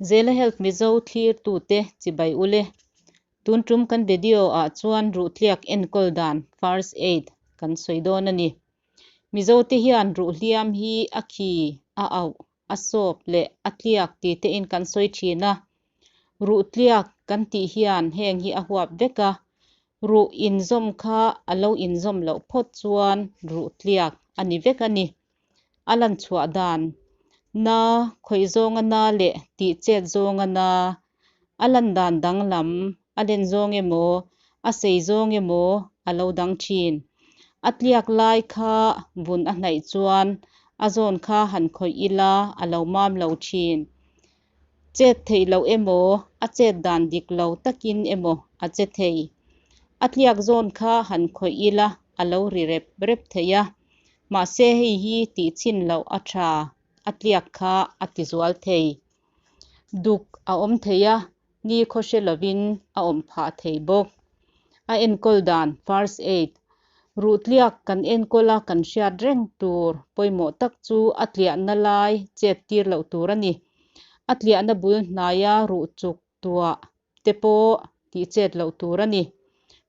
Zela Health Mizo thlirtute chibai ule. Tun tum kan video ah chuan ruhtliak enkawl dan, First Aid, kan sawi dawn a ni. Mizote hian ruhhliam hi a khi, a auh, a sawp leh a tliak ti tein kan sawi thin a. Ruhtliak kan tih hian heng hi a huap vek a, ruh inzawm kha a lo inzawm loh phawt chuan ruhtliak a ni vek a ni. A lan chhuah dan, na khawih zawnga na leh tih chet zawnga na, a lan dan danglam, a len zawng emaw, a sei zawng emaw a lo dang thin. A tliak lai kha vun a hnaih chuan a zawn kha han khawih ila a lo mam lo thin. Chet theih loh emaw, a chet dan dik lo takin emaw a che thei. A tliak zawn kha han khawih ila a lo ri rep rep thei a, mahse hei hi tih chhin loh a tha, a tliak kha a ti zual thei. Duk a awm thei a, ni khaw hre lovin a awm phah thei bawk. A enkawl dan, First Aid, Ruhtliak kan enkawl a kan hriat reng tur pawimawh tak chu a tliahna lai chet tir loh tur a ni. A tliahna bul hnaia ruh chuk tuah te pawh tih chet loh tur a ni.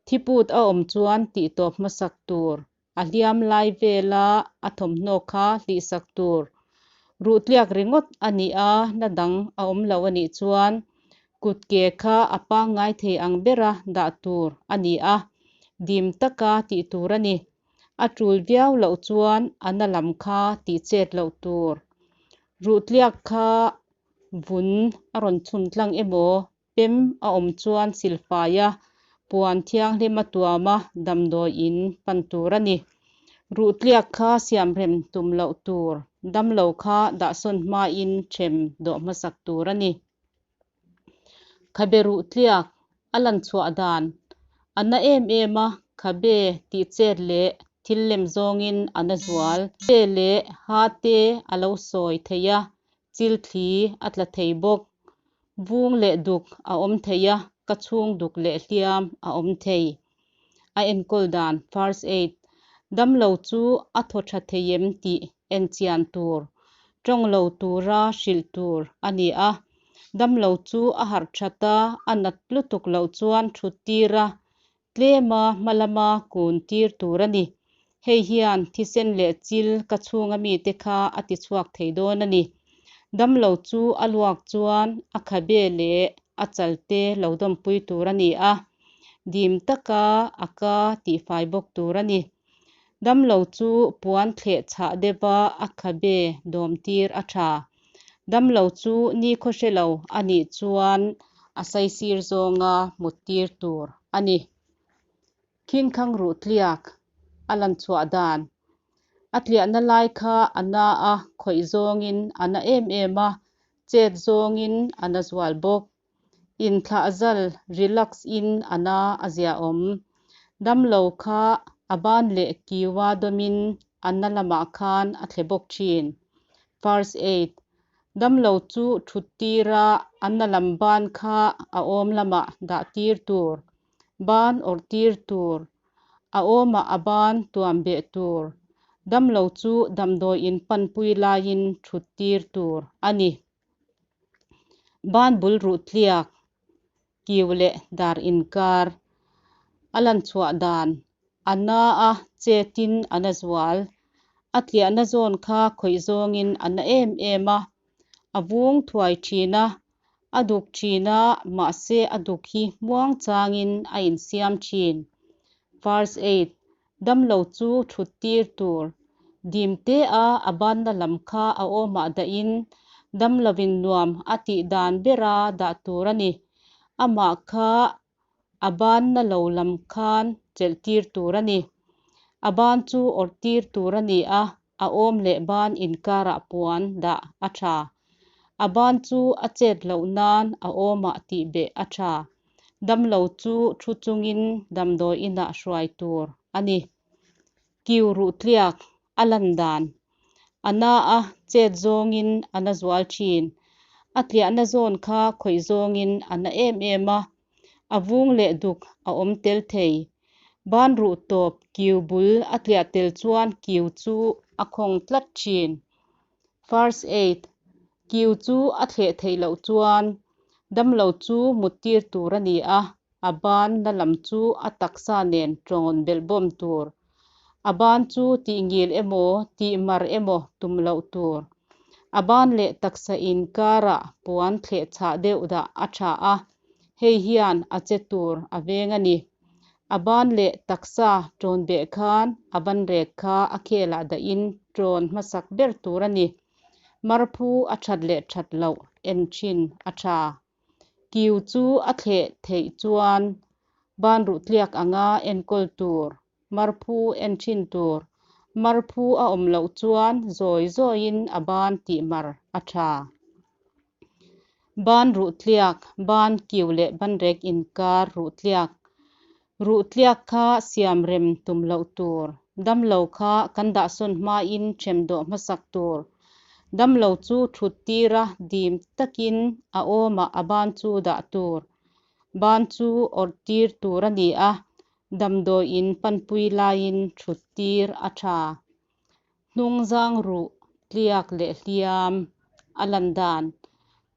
Thiput a awm chuan tih tawp hmasak tur, a hliam lai vela a thawmhnaw kha hlihsak tur. Ruhtliak ringawt a nih a, na dang a awm lo a nih chuan kut ke kha a pangngai thei ang bera dah tur a ni a, dim taka tih tur a ni. A tul viau loh chuan a na lam kha tih chet loh tur. Ruhtliak kha vun a rawn chhun tlang emaw Pem a awm chuan silfaia puan thianghlima tuama damdawi in pan tur a ni. Ruhtliak kha siamrem tum loh tur, damlo kha dahsawn hmain ṭhem dawh hmasak tur a ni. Khabe ruhtliak a lan chhuah dan a na em em a, khabe tih chet leh thil lem zawngin a na zual. Khabe leh ha te a lo sawi thei a, chil thli a tla thei bawk. Vung leh duk a awm thei a, ka chhung duk leh hliam a awm thei. A enkawl dan, First Aid, Damlo chu a thaw tha thei em tih enchian tur, tawng lo tura hrilh tur a ni a. Damlo chu a harh that a, a nat lutuk loh chuan thut tir a, Tlema hmalama kun tir tur a ni. Hei hian thisen leh chil ka chhunga mite kha a ti chhuak thei dawn a ni. Damlo chu a luak chuan a khabe leh a chal te lo dawmpui tur a ni a, dim taka a ka tihfai bawk tur a ni. Damlo chu puan thleh chhah deuha a khabe dawm tir a tha. Damlo chu nikhaw hre lo a nih chuan a saisir zawnga mut tir tur a ni. Khingkhang ruh tliak a lan chhuah dan a tliahna lai kha a na a, khawih zawngin a na em em a, chet zawngin a na zual bawk. Inthlah zal, relax, in a na a ziaawm. Damlo kha a ban leh kiua dawmin a na lamah khan a thle bawk thin. First Aid, Damlo chu thut tira a na lam ban kha a awm lamah dah tir tur, ban awrh tir tur, a awmah a ban tuam beh tur, damlo chu damdawi in panpui laiin thut tir tur a ni. Ban bul ruh tliak, kiu leh dar inkar a lan chhuah dan a na a, chetin a na zual. A tliahna zawn kha khawih zawngin a na em em a, a vung thuai thin a, a duk thin a, mahse a duk hi muang changin a insiam thin. First Aid, Damlo chu thut tir tur. Dim te a a banna lam kha a awmah dahin damlovin nuam a tih dan bera dah tur a ni. Amah kha a banna lo lam khan chelh tir tur a ni. A ban chu awrh tir tur a ni a, a awm leh ban inkarah puan dah a tha. A ban chu a chet loh nan a awmah tih beh a tha. Damlo chu thu chungin damdawi inah hruai tur a ni. Kiu ruh tliak a lan dan. A na a chet zawngin a na zual thin. A tliahna zawn kha khawih zawngin a na em em a, a vung leh duk a awm tel thei. Ban ruh tawp kiu bul a tliah tel chuan kiu chu a khawng tlat thin. First Aid. Kiu chu a thleh theih loh chuan damlo chu muttir tur a ni a, a ban na lam chu a taksa nen ṭawn belhbawm tur. A ban chu tih ngil emaw tih mar emaw tum loh tur. A ban leh taksa inkarah puan thleh chhah deuh dah a tha a, hei hian a che tur a veng a ni. A ban leh taksa ṭawn beh khan a banrek kha a khelah dahin ṭawn hmasak ber tur a ni. Marphu a that leh that loh en thin a tha. Kiu chu a thleh theih chuan ban ruh tliak anga enkawl tur, marphu en thin tur. Marphu a awm loh chuan zawi zawiin a ban tih mar a tha. Ban ruh tliak, ban kiu leh banrek inkar ruh tliak. Ruh tliak kha siam rem tum loh tur. Damlo kha kan dahsawn hmain ṭhem dawh hmasak tur. Damlo chu thut tira dim takin a awmah a ban chu dah tur. Ban chu awrh tir tur a ni a, damdawi in panpui laiin thut tir a tha. Hnungzang ruh tliak leh hliam a lan dan.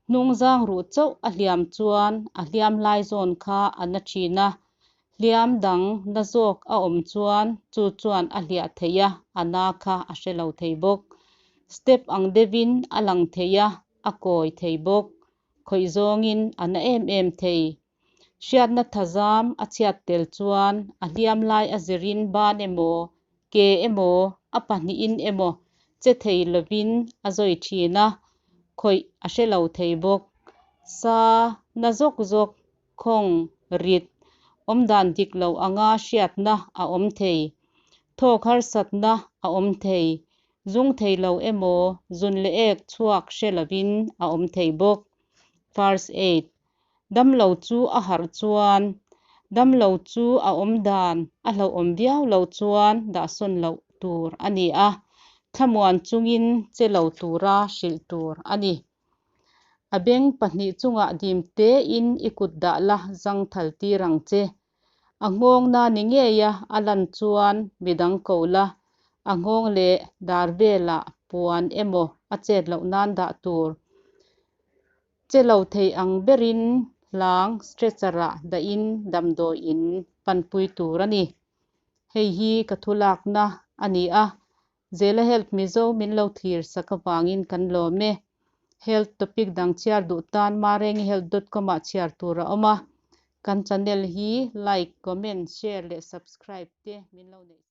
Hnungzang ruh chauh a hliam chuan a hliam lai zawn kha a na thin a, hliam dang na zawk a awm chuan chu chuan a hliah thei a, a na kha a hre lo thei bawk. Step ang deuhin a lang thei a, a kawi thei bawk. Khawih zawngin a na em em thei. Hriatna thazam a chhiat tel chuan a hliam lai a zirin ban emaw, ke emaw, a pahnihin emaw che thei lovin a zawi thin a, khawih a hre lo thei bawk. Sa na zawk zawk, khawng, rit, awmdan dik lo anga hriatna a awm thei. Thawk harsatna a awm thei. Zung thei lo emaw, zun leh ek chhuak hre lovin a awm thei bawk. First Aid, Damlo chu a harh chuan, damlo chu a awm dan a hlauhawm viau loh chuan dahsawn loh tur a ni a, thlamuan chungin che lo tura hrilh tur a ni. A beng pahnih chungah dim tein i kut dah la zangthal tir ang che. A nghawng na ni ngeia a lan chuan midang ko la, a nghawng leh dar velah puan emaw a chet loh nan dah tur. Che lo thei ang berin hlang stretcher-ah dahin damdawi in panpui tur a ni. Hei hi ka thu lakna a ni a, Zela Health Mizo min lo thlir sak avangin kan lawm e. Health topic dang chhiar duh tan marengihealth dot com ah chhiar tur a awm a. Kan channel hi like, comment, share leh subscribe te min lo neih.